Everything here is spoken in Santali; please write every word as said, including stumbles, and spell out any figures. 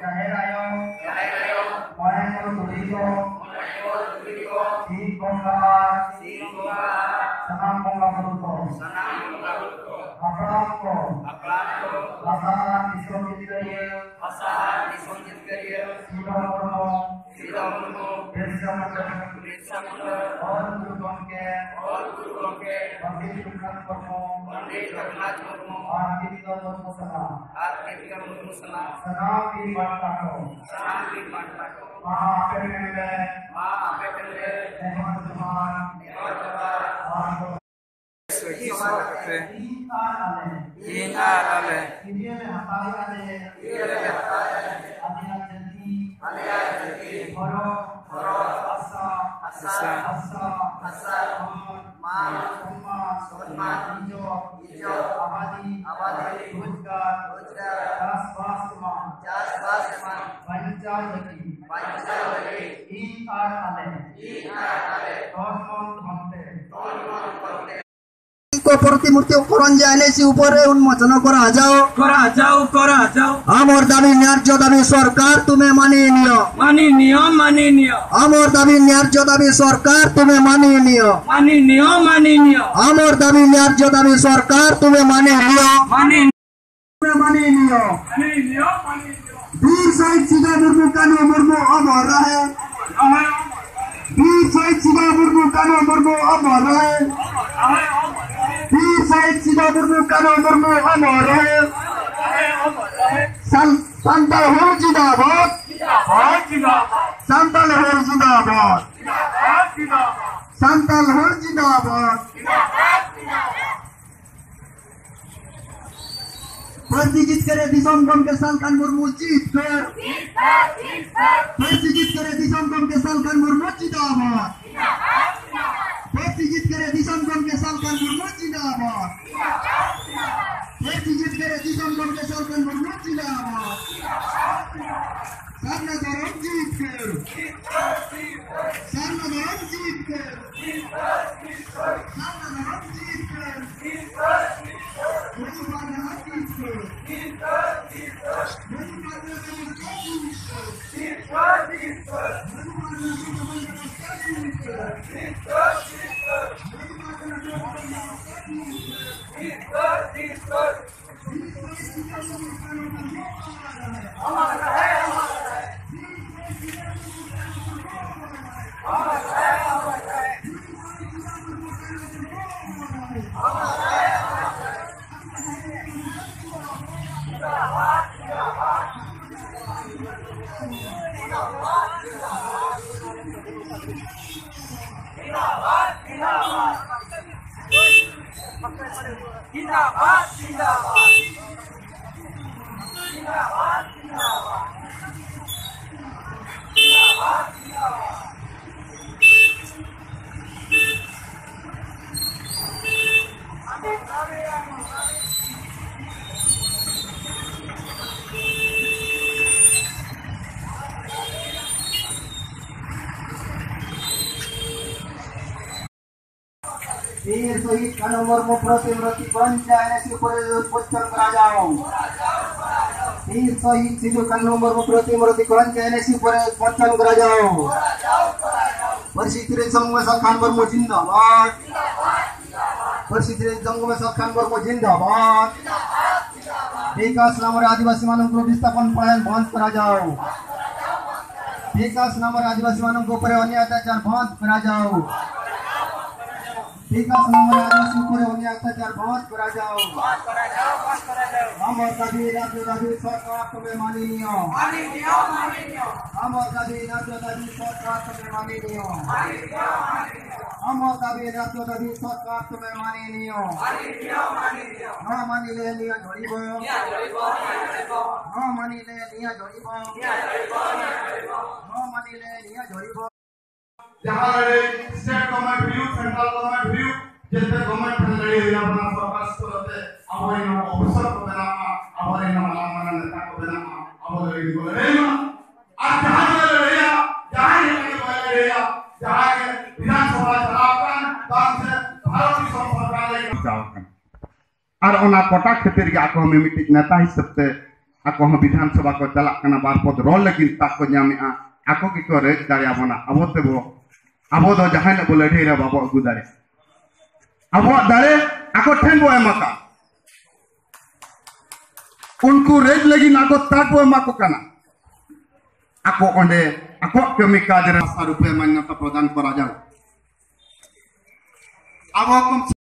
ᱡᱟᱦᱮᱨ ᱟᱭᱳ, ᱢᱚᱬᱮ ᱠᱚ ᱛᱩᱨᱩᱭ ᱠᱚ, ᱥᱤᱧ ᱵᱚᱸᱜᱟ, ᱥᱟᱱᱟᱢ ᱵᱚᱸᱜᱟ ᱵᱩᱨᱩ ᱠᱚ, ᱦᱟᱯᱲᱟᱢ ᱠᱚ, ᱞᱟᱛᱟᱨ ᱫᱤᱥᱚᱢ ᱡᱤᱛᱠᱟᱹᱨᱤᱭᱟᱹ, ᱥᱤᱫᱚ ᱢᱩᱨᱢᱩ, ᱵᱤᱨᱥᱟ ᱢᱩᱱᱰᱟ, ᱚᱞ ᱜᱩᱨᱩ ᱜᱚᱢᱠᱮ, ᱯᱚᱱᱰᱤᱛ ᱨᱚᱜᱷᱩᱱᱟᱛᱷ ᱢᱩᱨᱢᱩ, ᱟᱨ ᱛᱤᱞᱠᱟᱹ ᱢᱩᱨᱢᱩ ᱥᱟᱞᱟᱜ, ᱥᱟᱱᱟᱢ ᱵᱤᱨ ᱵᱟᱱᱴᱟ ᱠᱚ, ᱢᱟ ᱟᱯᱮ ᱴᱷᱮᱱ ᱞᱮ ᱱᱮᱦᱚᱨ ᱡᱚᱦᱟᱨ, ᱱᱮᱦᱚᱨ ᱡᱚᱦᱟᱨ, ᱟᱨ ᱥᱟᱹᱠᱷᱤ ᱥᱚᱵᱷᱟ ᱠᱟᱛᱮ ᱤᱧ ᱟᱨ ᱟᱞᱮ, ᱤᱧ ᱟᱨ ᱟᱞᱮ ᱠᱤᱨᱭᱟᱹ ᱞᱮ ᱦᱟᱛᱟᱣᱮᱫᱼᱟ ᱡᱮ, ᱠᱤᱨᱭᱟᱹ ᱞᱮ ᱦᱟᱛᱟᱣᱮᱫᱼᱟ ᱡᱮ, ᱟᱞᱮᱭᱟᱜ ᱡᱟᱹᱛᱤ, ᱟᱞᱮᱭᱟᱜ ᱡᱟᱹᱛᱤ ᱦᱚᱨᱚᱜ, ᱦᱚᱨᱚᱜ ᱵᱷᱟᱥᱟ, ᱵᱷᱟᱥᱟ, ᱵᱷᱟᱥᱟ, ᱵᱷᱟᱥᱟ ᱢᱟᱱ, ᱢᱟᱱ ᱥᱚᱱᱢᱟᱱ, ᱥᱚᱱᱢᱟᱱ ᱤᱡᱽᱡᱚᱛ, ᱤᱡᱽᱡᱚᱛ ᱟᱵᱟᱫᱤ, ᱟᱵᱟᱫᱤ ᱨᱳᱡᱽᱜᱟᱨ, ᱨᱳᱡᱽᱜᱟᱨ ᱪᱟᱥᱵᱟᱥ ᱮᱢᱟᱱ, ᱪᱟᱥᱵᱟᱥ ᱮᱢᱟᱱ ᱵᱟᱧᱪᱟᱣ ᱞᱟᱹᱜᱤᱫ, ᱵᱟᱧᱪᱟᱣ ᱞᱟᱹᱜᱤᱫ ᱤᱧ ᱟᱨ ᱟᱞᱮ, ᱤᱧ ᱟᱨ ᱟᱞᱮ ᱛᱚᱱ ᱢᱚᱱ ᱫᱷᱚᱱ ᱛᱮ, ᱛᱚᱱ ᱢᱚᱱ ᱫᱷᱚᱱ ᱛᱮ ᱩᱱᱠᱩ ᱯᱨᱚᱛᱤᱢᱩᱨᱛᱤ ᱠᱚ ᱨᱚᱧᱡᱟᱭ ᱞᱮ ᱥᱤ ᱩᱯᱚᱨ ᱨᱮ ᱩᱱᱢᱳᱪᱚᱱ ᱠᱚᱨᱟ ᱡᱟᱣ᱾ ᱠᱚᱨᱟ ᱡᱟᱣ, ᱠᱚᱨᱟ ᱡᱟᱣ᱾ ᱟᱢᱚᱨ ᱫᱟᱵᱤ ᱱᱭᱟᱨᱡᱚ ᱫᱟᱵᱤ ᱥᱚᱨᱠᱟᱨ ᱛᱩᱢᱮ ᱢᱟᱱᱤᱱᱤᱭᱚ᱾ ᱢᱟᱱᱤᱱᱤᱭᱚ, ᱢᱟᱱᱤᱱᱤᱭᱚ᱾ ᱟᱢᱚᱨ ᱫᱟᱵᱤ ᱱᱭᱟᱨᱡᱚ ᱫᱟᱵᱤ ᱥᱚᱨᱠᱟᱨ ᱛᱩᱢᱮ ᱢᱟᱱᱤᱱᱤᱭᱚ᱾ ᱢᱟᱱᱤᱱᱤᱭᱚ, ᱢᱟᱱᱤᱱᱤᱭᱚ᱾ ᱟᱢᱚᱨ ᱫᱟᱵᱤ ᱱᱭᱟᱨᱡᱚ ᱫᱟᱵᱤ ᱥᱚᱨᱠᱟᱨ ᱛᱩᱢᱮ ᱢᱟᱱᱤᱱᱤᱭᱚ᱾ ᱢᱟᱱᱤᱱᱤᱭᱚ᱾ ᱢᱟᱱᱤᱱᱤᱭᱚ, ᱢᱟᱱᱤᱱᱤᱭᱚ᱾ ᱵᱤᱨ ᱥᱚᱦᱤᱫ ᱥᱤᱫᱚ ᱢᱩᱨᱢᱩ ᱠᱟᱹᱱᱦᱩ ᱢᱩᱨᱢᱩ ᱚᱢᱚᱨ ᱨᱟᱦᱮ᱾ ᱵᱤᱨ ᱥᱚᱦᱤᱫ ᱥᱤᱫᱚ ᱢᱩᱨᱢᱩ ᱠᱟᱹᱱᱦᱩ ᱢᱩᱨᱢᱩ ᱚᱢᱚᱨ ᱨᱟᱦᱮ᱾ ᱵᱤᱨ ᱥᱚᱦᱤᱫ ᱥᱤᱫᱚ ᱢᱩᱨᱢᱩ ᱠᱟᱹᱱᱦᱩ ᱢᱩᱨᱢᱩ ᱚᱢᱚᱨ ᱨᱟᱦᱮ᱾ ᱥᱟᱱ-, ᱥᱟᱱᱛᱟᱲ ᱦᱩᱞ ᱡᱤᱱᱫᱟᱵᱟᱫ᱾ ᱥᱟᱱᱛᱟᱲ ᱦᱩᱞ ᱡᱤᱱᱫᱟᱵᱟᱫ᱾ ᱥᱟᱱᱛᱟᱲ ᱦᱩᱞ ᱡᱤᱱᱫᱟᱵᱟᱫ᱾ ᱯᱟᱹᱨᱥᱤ ᱡᱤᱛᱠᱟᱹᱨᱮ ᱫᱤᱥᱚᱢ ᱜᱚᱢᱠᱮ ᱥᱟᱞᱠᱷᱟᱱ ᱢᱩᱨᱢᱩ ᱡᱤᱛᱠᱟᱹᱨ᱾ ᱯᱟᱹᱨᱥᱤ ᱡᱤᱛᱠᱟᱹᱨᱮ ᱫᱤᱥᱚᱢ ᱜᱚᱢᱠᱮ ᱥᱟᱞᱠᱷᱟᱱ ᱢᱩᱨᱢᱩ ᱡᱤᱱᱫᱟᱵᱟᱫ᱾ ᱯᱟᱹᱨᱥᱤ ᱡᱤᱛᱠᱟᱹᱨᱮ ᱫᱤᱥᱚᱢ ᱜᱚᱢᱠᱮ ᱥᱟᱞᱠᱷᱟᱱ ᱢᱩᱨᱢᱩ ᱡᱤᱱᱫᱟᱵᱟᱫ᱾ ᱯᱟᱹᱨᱥᱤ ᱡᱤᱛᱠᱟᱹᱨᱮ ᱫᱤᱥᱚᱢ ᱜᱚᱢᱠᱮ ᱥᱟᱞᱠᱷᱟᱱ ᱢᱩᱨᱢᱩ ᱡᱤᱱᱫᱟᱵᱟᱫ᱾ ᱵᱤᱨ ᱥᱚᱦᱤᱫ ᱠᱟᱱᱦᱩ ᱢᱩᱨᱢᱩ ᱯᱨᱚᱛᱤᱢᱩᱨᱛᱤ ᱠᱚᱧᱪᱟ ᱮᱱᱮᱥᱤ ᱯᱚᱨᱮ ᱩᱱᱢᱳᱪᱚᱱ ᱠᱚᱨᱟᱣ ᱡᱟᱣ᱾ ᱵᱤᱨ ᱥᱚᱦᱤᱫ ᱥᱤᱫᱩ ᱠᱟᱱᱦᱩ ᱢᱩᱨᱢᱩ ᱯᱨᱚᱛᱤᱢᱩᱨᱛᱤ ᱠᱚᱧᱪᱟ ᱮᱱᱮᱥᱤ ᱯᱚᱨᱮ ᱩᱱᱢᱳᱪᱚᱱ ᱠᱚᱨᱟᱣ ᱡᱟᱣ᱾ ᱯᱟᱹᱨᱥᱤ ᱛᱤᱨᱤ ᱥᱚᱝᱜᱷ ᱥᱟᱠᱷᱟᱱ ᱢᱩᱨᱢᱩ ᱡᱤᱱᱫᱟᱵᱟᱫ᱾ ᱯᱟᱹᱨᱥᱤ ᱛᱤᱨᱤ ᱥᱚᱝᱜᱷ ᱥᱟᱠᱷᱟᱱ ᱢᱩᱨᱢᱩ ᱡᱤᱱᱫᱟᱵᱟᱫ᱾ ᱵᱤᱠᱟᱥ ᱱᱟᱢ ᱨᱮ ᱟᱹᱫᱤᱵᱟᱹᱥᱤ ᱢᱟᱱᱚᱵ ᱜᱨᱩᱯ ᱵᱤᱥᱛᱷᱟᱯᱚᱱ ᱯᱚᱨᱟᱭᱚᱱ ᱵᱚᱱᱫᱷ ᱠᱚᱨᱟᱣ ᱡᱟᱣ᱾ ᱵᱤᱠᱟᱥ ᱱᱟᱢ ᱨᱮ ᱟᱹᱫᱤᱵᱟᱹᱥᱤ ᱢᱟᱱᱚᱵ ᱩᱯᱚᱨᱮ ᱚᱱᱭᱟᱭ ᱚᱛᱛᱟᱪᱟᱨ ᱵᱚᱱᱫᱷ ᱠᱚᱨᱟᱣ ᱡᱟᱣ᱾ ᱵᱤᱠᱟᱥ ᱱᱟᱢ ᱨᱮ ᱟᱹᱫᱤᱵᱟᱹᱥᱤ ᱩᱯᱚᱨᱮ ᱚᱱᱭᱟᱭ ᱚᱛᱛᱟᱪᱟᱨ ᱵᱚᱱᱫᱷ ᱠᱚᱨᱟᱣ ᱡᱟᱣ᱾ ᱟᱢᱟᱨ ᱫᱟᱵᱤ ᱨᱟᱡᱽᱡᱚ ᱫᱟᱵᱤ ᱥᱚᱨᱠᱟᱨ ᱛᱚᱵᱮ ᱢᱟᱱᱤᱱᱤᱭᱚ᱾ ᱟᱢᱟᱨ ᱫᱟᱵᱤ ᱨᱟᱡᱽᱡᱚ ᱫᱟᱵᱤ ᱥᱚᱨᱠᱟᱨ ᱛᱚᱵᱮ ᱢᱟᱱᱤᱱᱤᱭᱚ᱾ ᱟᱢᱟᱨ ᱫᱟᱵᱤ ᱨᱟᱡᱽᱡᱚ ᱫᱟᱵᱤ ᱥᱚᱨᱠᱟᱨ ᱛᱚᱵᱮ ᱢᱟᱱᱤᱱᱤᱭᱚ᱾ ᱱᱚᱣᱟ ᱢᱟᱹᱱᱤ ᱞᱮ ᱱᱤᱭᱟᱹ ᱡᱚᱲᱤᱵᱚ᱾ ᱱᱚᱣᱟ ᱢᱟᱹᱱᱤ ᱞᱮ ᱱᱤᱭᱟᱹ ᱡᱚᱲᱤᱵᱚ᱾ ᱱᱚᱣᱟ ᱢᱟᱹᱱᱤ ᱞᱮ ᱱᱤᱭᱟᱹ ᱡᱚᱲᱤᱵᱚ᱾ ᱡᱟᱦᱟᱸ ᱞᱟᱹᱲᱦᱟᱹᱭ state government ᱦᱩᱭᱩᱜ, central government ᱦᱩᱭᱩᱜ, ᱡᱮᱛᱮ government ᱴᱷᱮᱱ ᱞᱟᱹᱲᱦᱟᱹᱭ ᱦᱩᱭᱩᱜᱼᱟ, ᱚᱱᱟ ᱥᱚᱨᱠᱟᱨ ᱥᱩᱛᱨᱚ ᱛᱮ ᱟᱵᱚᱨᱮᱱ ᱱᱚᱣᱟ officer ᱠᱚ ᱵᱮᱱᱟᱜ ᱢᱟ, ᱟᱵᱚᱨᱮᱱ ᱱᱚᱣᱟ ᱢᱟᱨᱟᱝ ᱢᱟᱨᱟᱝ ᱱᱮᱛᱟ ᱠᱚ ᱵᱮᱱᱟᱜ ᱢᱟ, ᱟᱵᱚ ᱞᱟᱹᱲᱦᱟᱹᱭ ᱵᱚ ᱞᱟᱹᱲᱦᱟᱹᱭ ᱢᱟ᱾ ᱟᱨ ᱡᱟᱦᱟᱸᱭ ᱜᱮ ᱞᱟᱹᱲᱦᱟᱹᱭᱟ, ᱡᱟᱦᱟᱸᱭ ᱜᱮ ᱵᱟᱭ ᱞᱟᱹᱲᱦᱟᱹᱭᱟ, ᱡᱟᱦᱟᱸᱭ ᱜᱮ ᱵᱤᱫᱷᱟᱱ ᱥᱚᱵᱷᱟ ᱪᱟᱞᱟᱣ ᱟᱠᱟᱱ, ᱵᱟᱝ ᱥᱮ ᱵᱷᱟᱨᱚᱛ ᱫᱤᱥᱚᱢ ᱥᱚᱨᱠᱟᱨ ᱞᱟᱹᱜᱤᱫ ᱪᱟᱞᱟᱣ ᱟᱠᱟᱱ᱾ ᱟᱨ ᱚᱱᱟ ᱠᱚᱴᱟ ᱠᱷᱟᱹᱛᱤᱨ ᱜᱮ ᱟᱠᱚ ᱦᱚᱸ ᱢᱤᱢᱤᱫᱴᱤᱡ ᱱᱮᱛᱟ ᱦᱤᱥᱟᱹᱵ ᱛᱮ ᱟᱠᱚ ᱦᱚᱸ ᱵᱤᱫᱷᱟᱱ ᱥᱚᱵᱷᱟ ᱠᱚ ᱪᱟᱞᱟᱜ ᱠᱟᱱᱟ, ᱵᱟᱨ ᱯᱚᱫ ᱨᱚᱲ ᱞᱟᱹᱜᱤᱫ ᱛᱟᱠ ᱠᱚ ᱧᱟᱢᱮᱜᱼᱟ᱾ ᱟᱠᱚ ᱜᱮᱠᱚ ᱨᱮᱡ ᱫᱟᱲᱮᱭᱟᱵᱚᱱᱟ᱾ ᱟᱵᱚ ᱛᱮᱵᱚ, ᱟᱵᱚ ᱫᱚ ᱡᱟᱦᱟᱸᱭ ᱞᱮ ᱵᱚ ᱞᱟᱹᱲᱦᱟᱹᱭ ᱨᱮ ᱵᱟᱵᱚ ᱟᱹᱜᱩ ᱫᱟᱲᱮᱭᱟᱜᱼᱟ᱾ ᱟᱵᱚᱣᱟᱜ ᱫᱟᱲᱮ ᱟᱠᱚ ᱴᱷᱮᱱ ᱵᱚ ᱮᱢ ᱟᱠᱟᱫ᱾ ᱩᱱᱠᱩ ᱨᱮᱡ ᱞᱟᱹᱜᱤᱫ ᱟᱠᱚ ᱛᱟᱠ ᱵᱚ ᱮᱢᱟ ᱠᱚ ᱠᱟᱱᱟ᱾ ᱟᱠᱚ ᱚᱸᱰᱮ ᱟᱠᱚᱣᱟᱜ ᱠᱟᱹᱢᱤ ᱠᱟᱡᱽ ᱨᱮ ᱵᱷᱟᱥᱟ ᱨᱩᱯᱮ ᱢᱟᱱᱱᱚᱛᱟ ᱯᱨᱚᱫᱟᱱ ᱠᱚᱨᱟ ᱡᱟᱣ᱾ ᱟᱵᱚ ᱠᱚ